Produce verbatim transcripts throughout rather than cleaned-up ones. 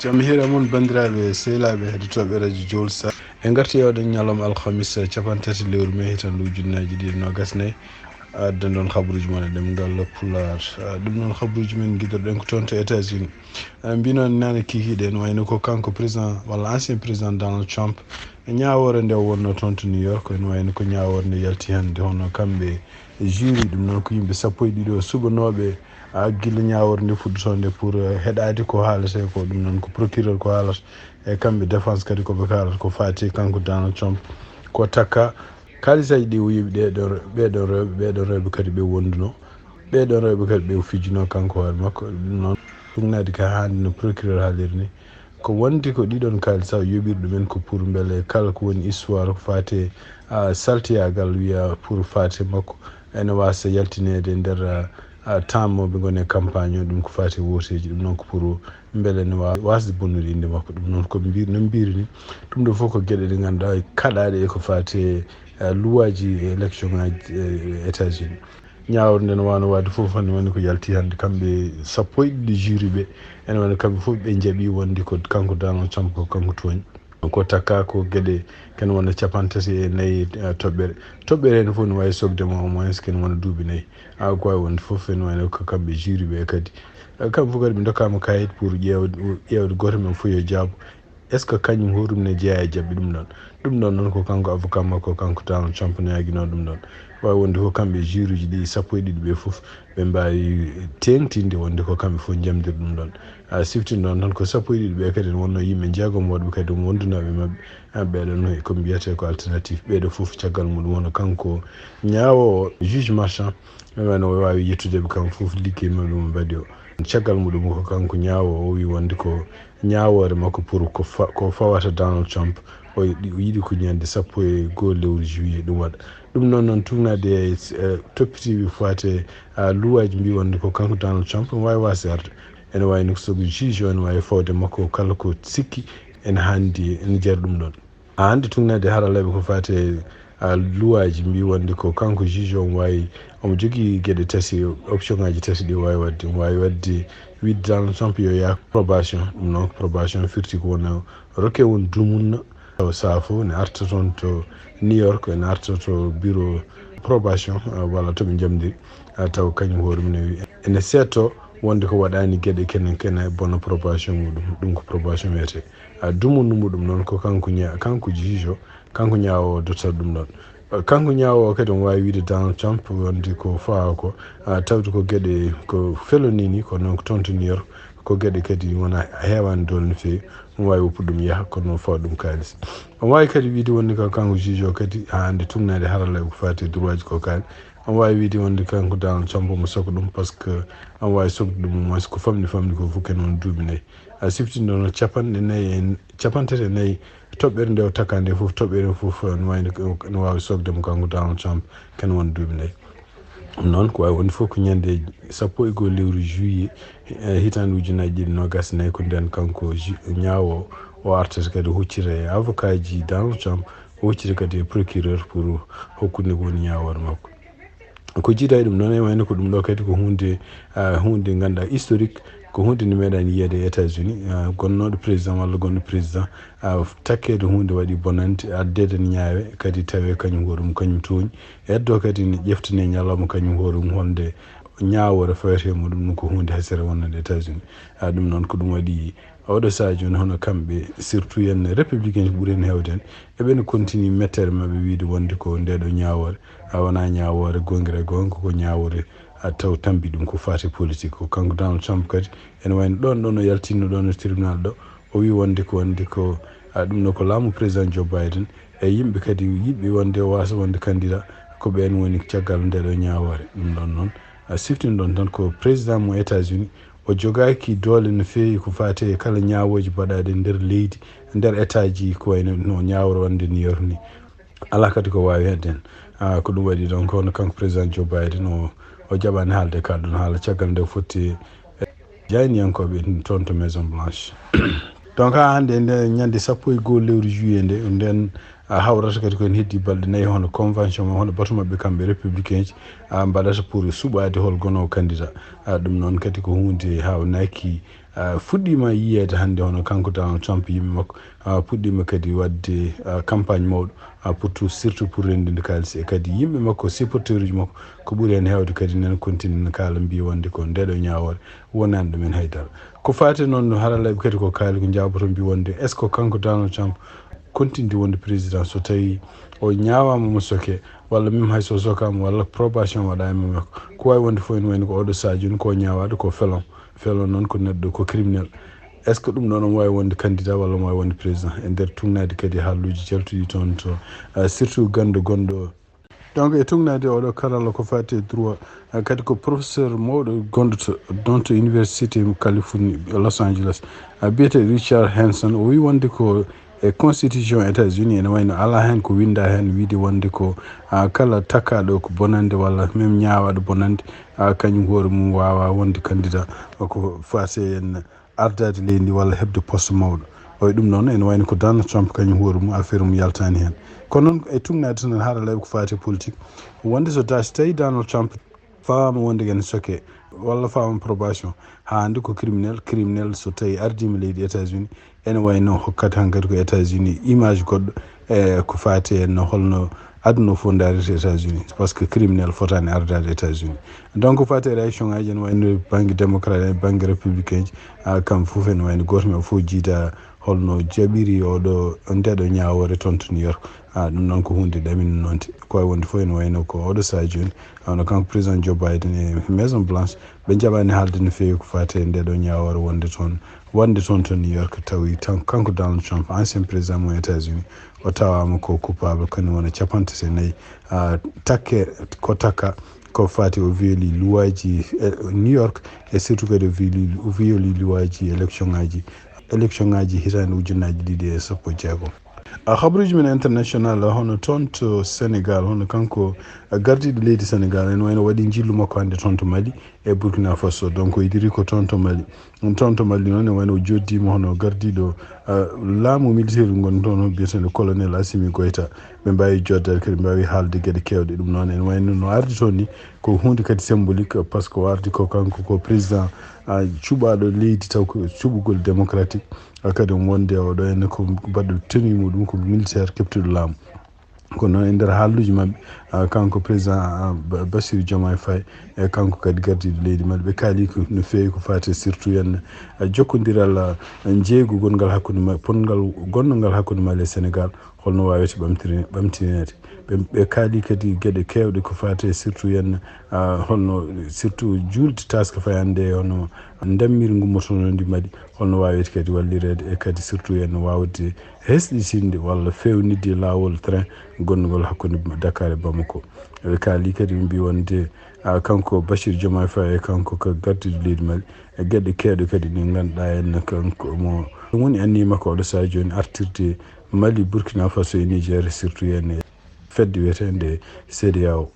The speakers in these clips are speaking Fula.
Jam hiira mon, banndiraaɓe sehilaaɓe heɗotooɓe radio Jowol Sa. En ngarti e oɗon ñalawma alhamis, capanɗe tati lewru mee, hitan ujunnaji ɗiɗi nogas nayi. Addan ɗon habaruuji mon e ɗemngal Pulaar. Ah, ɗum noon habaruuji men, giɗoɗen ko toon to États-Unis. Ah, mbinoon nane kikiiɗe, ene wayno ko kanko président walla ancien président Donald Trump, e ñaawoore nde o wonnoo toon to New York, ene wayno ko ñaawoore nde yalti hannde, hono kamɓe jury, ɗum noon ko yimɓe sappo e ɗiɗo suɓanooɓe, ah, gila ñaawoore nde fuɗɗotoo nde pour, eh, heɗaade ko haalete ko, ɗum noon ko procureur ko haalata, e kamɓe défense kadi ko ɓe kaalata ko faati kanko Donald Trump. Ko takka kaalisaaji ɗi o yoɓi ɗee ɗoo, ɓee ɗoo rewɓe, ɓee ɗoo rewɓe kadi ɓe wonduno, ɓee ɗoo rewɓe kadi ɓe o fijjuno kanko hoore makko. Ɗum noon, ɗum naati ka hannde no procureur haaliri ni, ko wonde ko ɗiɗon kaalisa o yoɓiri ɗumen ko pour mbele kala ko woni histoire ko faati, ah, saltiyagal wiya pour faati makko ene waasa yaltineede nder, ah, ah, temps mo ɓe ngoni e campagne o, ɗum ko faati e wooteeji, ɗum noon ko pour mbele ne wa-, waasde bonnude innde makko. Ɗum noon ko mbir-, no mbiri ni, ɗum ɗo fof ko geɗe ɗe ngannduɗaa kaɗaaɗe e ko faati e, ah, luwaaji e élection ngaji, eh, États-Unis. Ñaawre nden wano waɗi fof hannde woni ko yalti hannde, kamɓe sappo e ɗiɗi jury ɓe, ene wano kamɓe fof ɓe njaɓi wonde ko kanko Donald Trump ko kanko tooñi. Ko takka ko geɗe ken wona capanɗe tati e nayi, eh, toɓɓere. Toɓɓere heen fof ne waawi sokde mo au moins ken wona duuɓi nayi. A ko waawi wonde fof ene wayno ko kamɓe jury ɓe kadi. Eh, kamɓe fof kadi ɓe ndokkaama kayit pour ƴeewde, ƴeewde gooto men fof yo jaabo. Est-ce que kañum hoɗum ne jeyaa e jaɓɓi ɗum ɗon? Ɗum ɗon noon ko kanko avocat makko, kanko Donald Trump ne yaginoo ɗum ɗon. Waawi wonde ko kamɓe jury ji ɗi sappo e ɗiɗi ɓe fof ɓe mbaawi teeŋtinde wonde ko kamɓe fof njamdiri ɗum ɗon. A siftin ɗon tan ko sappo e ɗiɗi ɓe kadi ne wonnoo yimɓe jeegom woɗɓe kadi wondunooɓe maɓɓe. A ɓeɗon ko mbiyetee ko alternative. Ɓeɗo fof caggal muɗum hono kanko ñaawoowo juge Merchan, ɓe wano o waawi yettude ɓe kam fof liggey maɓɓe mo mbaɗi o. Caggal muɗum ko kanko ñaawoowo o wi wonde ko ñaawoore makko pour ko fa-, ko fawata Donald Trump. O yiɗi, o yiɗi ko ñande sappo e goo lewru juillet ɗum waɗa. Ɗum noon noon tugnaade e, eh, toppitiiɓe faate, ah, luwaaji mbi wonde ko kanko Donald Trump ene waawi waasde arde. Ene waawi no ko sabu juge o ene waawi fawde makko kala ko sikki ene handi, ene jari ɗum ɗon. Haa hannde tugnaade haralleeɓe ko faati e, a, luwaaji mbi wonde ko kanko juge o omo waawi, omo jogii geɗe tati, option ngaji tati ɗi waawi waɗde. Omo waawi waɗde wiide Donald Trump yo yaah probation, ɗum noon ko probation firti ko wona rokke won dumunna, taw saafo ne arta toon to New York, ene arta to bureau probation, a, walla to ɓe njamdiri, a, taw kañum hoore mum ne wi-, ene seeto wonde ko waɗaani geɗe kene, kene bona probation muɗum, ɗum ko probation wiyetee. A, dumunna muɗum noon ko kanko ña-, kanko juge o, kanko ñaawoowo dottata ɗum ɗon. A, kanko ñaawoowo kadi omo waawi wiide Donald Trump wonde ko fawa ko, a, tawde ko geɗe ko feloni ni, ko noon ko toon to New York, ko geɗe kadi wona heewaani doole no feewi, omo waawi woppude ɗum yaha, kono fawa ɗum kaalis. Omo waawi kadi wiide wonde ko kanko juge o kadi haa hannde tugnaade haralleeɓe ko faati e droit ji ko kaali. Omo waawi wiide wonde kanko Donald Trump omo sokka ɗum, par ce que omo waawi sokde ɗum au moins ko famɗi famɗi ko fof ken won duuɓi nayi. A siftin ɗon capanɗe nayi e, capanɗe tati e nayi toɓɓere nde o takka nde fof, toɓɓere fof, eh, no wayno ko, no waawi sokde mo kanko Donald Trump, ken won duuɓi nayi. Ɗum noon, ko waawi wonde fof ko ñande sappo e goo lewru juillet, eh, hitaande ujunnaji ɗiɗi nogas e nayi, ko nden kanko ju-, ñaawoowo o artata kadi o huccita e avocat ji Donald Trump, o huccita kadi e procureur pour hokkude ko woni ñaawoore makko. Ko jiida e ɗum noon, e wayno ko ɗum ɗo kadi ko huunde, ah, huunde ngannduɗaa historique, ko huunde nde meeɗaani yiyeede e États-Unis, ah, gonnooɗo président walla gonɗo président, ah, takkeede huunde waɗi bonande, addeede ne ñaawe, kadi tawee kañum hoore mum kañum tooñi. Eddo kadi ne ƴeftane ñalawma kañum hoore mum, holnde ñaawoore fawetee mo ɗum, ɗum ko huunde hasere wonnande États-Unis. Ah, ɗum noon ko ɗum waɗi oɗo sahaa jooni hono kamɓe, surtout en républicain ɓuri en heewde en, eɓe no continue mettere maɓɓe wiide wonde ko nde ɗo ñaawoore, a wona ñaawoore goongira e goonga, ko ñaawoore a taw tambi ɗum ko faati politique. Ko kanko Donald Trump kadi ene wayno ɗon ɗon o yaltinno ɗon e tribunal ɗo, o wi wonde ko, wonde ko, a, ɗum ɗo ko laamu président Joe Biden, e yimɓe kadi yiɗɓe wonde o waasa wonde candidat, ko ɓeen woni caggal nde ɗo ñaawoore. Ɗum ɗon noon, a, siftin ɗon tan ko président mo États-Unis, o jogaaki doole no feewi ko faati e kala ñaawooji baɗaaɗi nder leydi, nder état ji ko wayno no ñaawre wonde New York ni. Alaa kadi ko waawi hedde heen. Ah, ko ɗum waɗi donc hono kanko président Joe Biden o, o jaɓaani haalde kala ɗoon haala caggal nde o fotti e jayniyankooɓe toon to Maison Blanche. Donc haa hannde e nde ñande sappo e goo lewru juillet nde, nden, ah, hawrata kadi ko en heddi balɗe nayi hono convention ma, hono batu maɓɓe kamɓe républicain ji, ah, mbaɗata pour suɓaade hol gonoowo candidat. Ah, ɗum noon kadi ko huunde haawnaaki ah, fuɗɗiima yiyeede hannde, hono kanko Donald Trump, yimɓe makko, ah, puɗɗiima kadi waɗde, ah, campagne mawɗo, ah, pour tout, surtout pour renndinde kaalis. E kadi yimɓe makko, supporteruuji makko, ko ɓuri heen heewde kadi nana continue ne kaala, mbiya wonde ko ndeeɗo ñaawoore wonaani ɗumen hay dara. Ko faati noon, haralleeɓe kadi ko kaali ko njaaboto, mbiya wonde, est-ce que kanko Donald Trump continue wonde président so tawi o ñaawaama mo soke, walla même hay so sokaama, walla probation waɗaama e makko? Ko waawi wonde fof ene wayno ko oɗo sahaa jooni ko ñaawaaɗo ko felon. Felon noon ko neɗɗo, ko criminel. Est-ce que ɗum ɗoon omo waawi wonde candidat walla omo waawi wonde président? E nder tugnaade kadi haalluuji jaltuɗi toon to, ah, surtout ganndo gonɗo. Donc, e tugnaade oɗo karalla ko faati e droit, ah, kadi ko professeur mawɗo gonɗo to, ɗoon to Université Californie Los Angeles, ah, biyetee Richard Hanson, o wi wonde ko e constitution États-Unis ene wayno alaa heen ko winndaa heen wiide wonde ko, ah, kala takkaaɗo ko bonannde walla même ñaawaaɗo bonannde, ah, kañum hoore mum waawaa wonde candidat ko faati en ardaade leydi ndi walla heɓde poste mawɗo. Oye ɗum noon ene wayno ko Donald Trump kañum hoore mum affaire mum yaltaani heen. Kono noon e tugnaade tan haralleeɓe ko faati e politique, wonde so ta-, so tawi Donald Trump fawaama wonde ene soke walla fawaama probation, haa hannde ko criminel, criminel so tawi ardiima leydi États-Unis, ene wayno hokkata hankadi ko États-Unis image goɗɗo, e ko faati e no holno aduna o fof ndarirta États-Unis, parce que criminel fotaani ardaade États-Unis. Donc, ko faati e réaction ngaji, ene wayno bannge démocrate e bannge républicain ji, ah, kam fof ene wayno gooto men fof jiida holno jaɓiri oɗo, ndeɗo ñaawoore toon to New York. Ah, ɗum noon ko huunde ɗaminanonde. Ko wawi wonde fof ene wayno ko oɗo sahaa jooni, hono kanko président Joe Biden e Maison Blanche, ɓe njaɓani haalde no feewi ko faati e ndeɗo ñaawoore wonde toon, wonde toon to New York, tawi tan kanko Donald Trump, ancien président mo États-Unis, o tawaama ko coupable, kañum wona capanɗe tati e nayi, ah, takke ko takka ko faati o violi luwaaji, eh, New York, e surtout kadi o violi, o violi luwaaji élection ngaji, élection ngaji hitaande ujunnaaji ɗiɗi e sappo e jeegom. A habruuji men international, hono toon to Sénégal, hono kanko, a gardiiɗo leydi Sénégal, ene wayno waɗi njillu makko hannde toon to Mali e Burkina Faso. Donc, o idiri ko toon to Mali. Toon to Mali noon, ene wayno o joddiima hono gardiiɗo, ah, laamu militaire ngon toon, biyeteeɗo colonel Assimi Goïta. Ɓe mbaawi joddaade kadi, ɓe mbaawi haalde geɗe keewɗe. Ɗum noon, ene wayno no ardi toon ni, ko huunde kadi symbolique, parce que o ardi ko kanko ko président, ah, cuɓaaɗo leydi taw ko cuɓugol démocratique. Ah, kadi omo wonde oɗo ene ko baɗɗo tenue muɗum ko militaire keptuɗo laamu. Kono noon e nder haalluuji maɓɓe, ah, kanko président, ah, Ba-, Bassirou Diomaye Faye, e kanko kadi gardiiɗo leydi Mali, ɓe kaali ko no feewi ko faati surtout en, ah, jokkondiral, ah, njeeygu gonngal hakkunde ma-, ponngal gonngal hakkunde Mali e Sénégal, holno waawete ɓamtiri-, ɓamtineede. Ɓe, ɓe kaali kadi geɗe keewɗe ko faati surtout en, ah, holno surtout juulde taaska fayande e hono ndammiri ngummotonondi Mali, holno waawete kadi wallireede e kadi surtout en waawde hesɗitinde walla feewnitde laawol train gonnugol hakkunde Dakar e Bamako. Ɓe kaali kadi, ɓe mbii wonde, ah, kanko Bachir Diomaye Faye e kanko ko gardiiɗo leydi Mali, e geɗe keewɗe kadi ɗe ngannduɗaa en kanko mo woni anniya makko oɗo sahaa jooni artirde Mali, Burkina Faso e Niger, surtout en e fedde wiyeteende CEDEAO.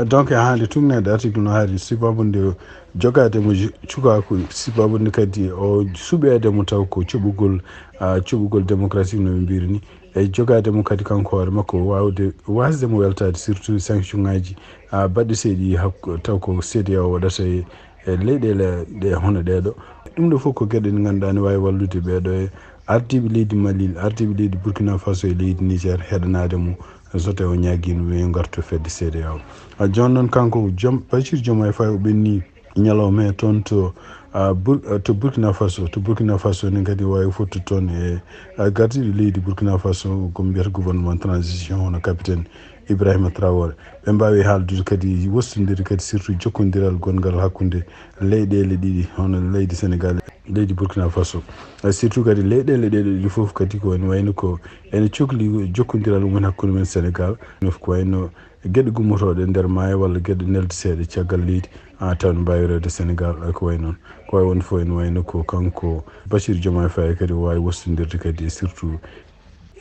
Donc, e hannde tugneede article no hari sibaabu nde jogaade mo ju-, cukaaku, sibaabu nde kadi o suɓeede mo taw ko cuɓugol, ah, cuɓugol démocratique no ɓe mbiri ni. E jogaade mo kadi kanko hoore makko waawde, waasde mo weltaade surtout sanction ngaji, ah, baɗɗi seeɗi hakko, taw ko CEDEAO waɗata e, e leyɗeele ɗe hono ɗee ɗo. Ɗum ɗo fof ko geɗe ɗe ngannduɗaa ne waawi wallude ɓee ɗo e ardiiɓe leydi Mali, ardiiɓe leydi Burkina Faso e leydi Niger heɗanaade mo so tawi o ñaagiino ɓe yo ngartu fedde CEDEAO. Ah, jooni noon kanko Jom-, Bachir Diomaye Faye o ɓenni ñalawma he toon to, ah, Bur-, ah, to Burkina Faso. To Burkina Faso ni kadi waawi fottude toon e, ah, gardiiɗo leydi Burkina Faso ko mbiyata gouvernement transition hono capitaine Ibrahima Traoré. Ɓe mbaawi haaldude kadi wostondirde kadi surtout jokkondiral gonngal hakkunde leyɗeele ɗiɗi hono leydi Sénégal, leydi Burkina Faso. Ah, surtout kadi leyɗeele ɗee ɗiɗi fof kadi ko ene wayno ko ene cokli jokkondiral mum hakkunde men Sénégal. Ko wayno geɗe gummotooɗe nder maayo walla geɗe nelde seeɗa caggal leydi, ah, taw ne mbaawi rewde Sénégal, ah, ko wayi noon. Ko wayi wonde fof ene wayno ko kanko Bachir Diomaye Faye kadi o waawi wostondirde kadi e surtout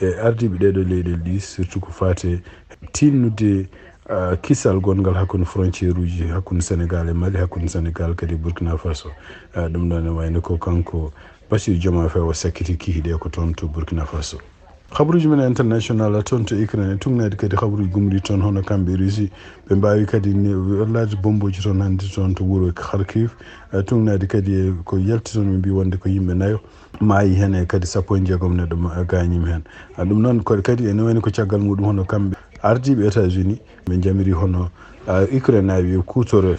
e ardiiɓe ɗee ɗoo leyɗeele ɗi, surtout ko faati e tinnude, ah, kisal gonngal hakkunde frontière uji hakkunde Sénégal e Mali, hakkunde Sénégal kadi Burkina Faso. Ah, ɗum ɗoon ene wayno ko kanko Bachir Diomaye Faye o sakkiti kihi ɗe ko toon to Burkina Faso. Habaruuji men international, toon to Ukraine, e tugnaade kadi habaruuji gumɗi toon, hono kamɓe Russie, ɓe mbaawi kadi ne-, werlaade bombooji toon hannde toon to wuro Kharkiv, e tugnaade kadi e ko yalti toon, ɓe mbii wonde ko yimɓe nayo maayi heen, e kadi sappo e jeegom neɗɗo ma-, gaañiima heen. A, ɗum noon ko kadi ene wayni ko caggal muɗum, hono kamɓe ardiiɓe États-Unis, ɓe njamiri hono, a, Ukraine, a, yo kuutoro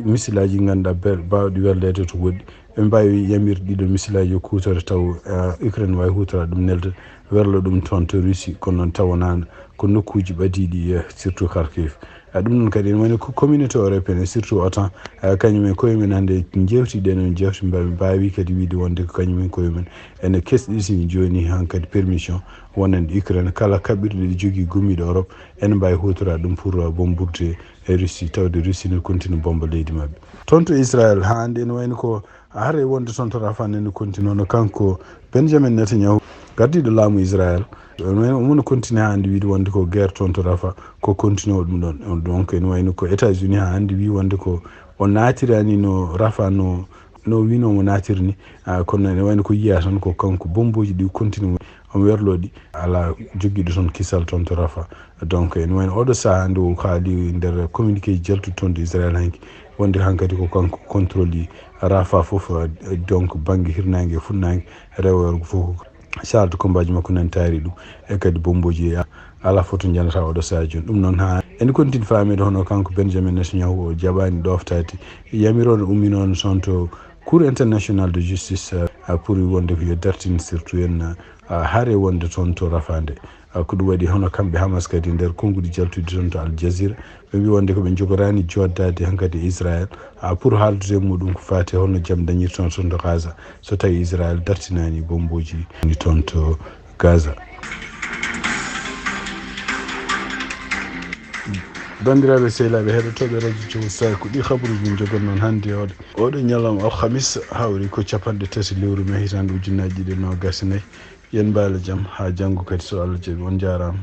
misilaaji ɗi ngannduɗaa bel-, baawɗi welleede to woɗɗi. Ɓe mbaawi yamirde ɗiɗo misilaaji yo kuutore taw, eh, Ukraine waawi huutoraade ɗum, nelda werla ɗum toon to Russie, kono noon tawa wonaa ko nokkuuji ɓadiiɗi, eh, surtout Kharkiv. Eh, ɗum noon kadi ene wayno ko communauté européenne, surtout OTAN, eh, kañum en koye mum hannde njeewti ɗen, en njeewti, mba-, mbaawi kadi wiide wonde ko kañum en koye mum ene kesɗitini jooni hankadi permission wonande Ukraine kala kaɓirɗe ɗe jogii gummiiɗo Europe ene mbaawi huutoraade ɗum pour, eh, bomborde e Russie, tawde Russie ne kontini bomba leydi maɓɓe. Toon to Israël, haa hannde ene wayno ko hare wonde toon to Rafah ne, ne kontini, hono kanko Benjamin Netanyahu, gardiiɗo laamu Israël, ene wayno omo kontini haa hannde wiide wonde ko guerre toon to Rafah, ko kontini o ɗum ɗoon. Donc ene wayno ko États-Unis haa hannde wii wonde ko o naatiraani no Rafah no, no wiino mo naatirni. Ah, kono ene wayno ko yiyaa tan ko kanko bombooji ɗi kontini mo, omo werloo ɗi, alaa joggiiɗo toon kisal toon to Rafah. Donc ene wayno oɗo sahaa nde o haali nder communiqué jaltuɗo toon to Israël hanki, wonde hankadi ko kanko contrôle Rafah fof, eh, donc bannge hirnaange e fuɗnaange, rewo e worgo fof. Charge de combat ji makko nani taari ɗum, e kadi bombooji, a-, alaa fof to njanata oɗo sahaa jooni. Ɗum noon haa ene kontini faameede hono kanko Benjamin Netanyahu o jaɓaani ɗooftaade yamiroore umminoonde toon to Cour international de justice, eh, pour wonde ko yo dartin surtout en, eh, hare wonde toon to Rafah nde. Ah, ko ɗum waɗi hono kamɓe Hamas kadi nder konnguɗi jaltuɗi toon to Al Jazeera, ɓe mbii wonde ko ɓe njogoraani jooɗdaade hankadi e Israël, ah, pour haaldude e muɗum ko faati e holno jam dañirta toon to Gaza, so tawii Israël dartinaani bombooji ni toon to Gaza. Banndiraaɓe sehilaaɓe heɗotooɓe Radio Cowsaay, ko ɗi habaruuji min njogotnoo hannde e oɗo, oɗo ñalawma alhamis, hawri ko capanɗe tati lewru mee hitaande ujunnaaji ɗiɗi e noogaas e nayi. Yen mbaale jam haa janngo kadi, so Allah jaɓi. On njaaraama.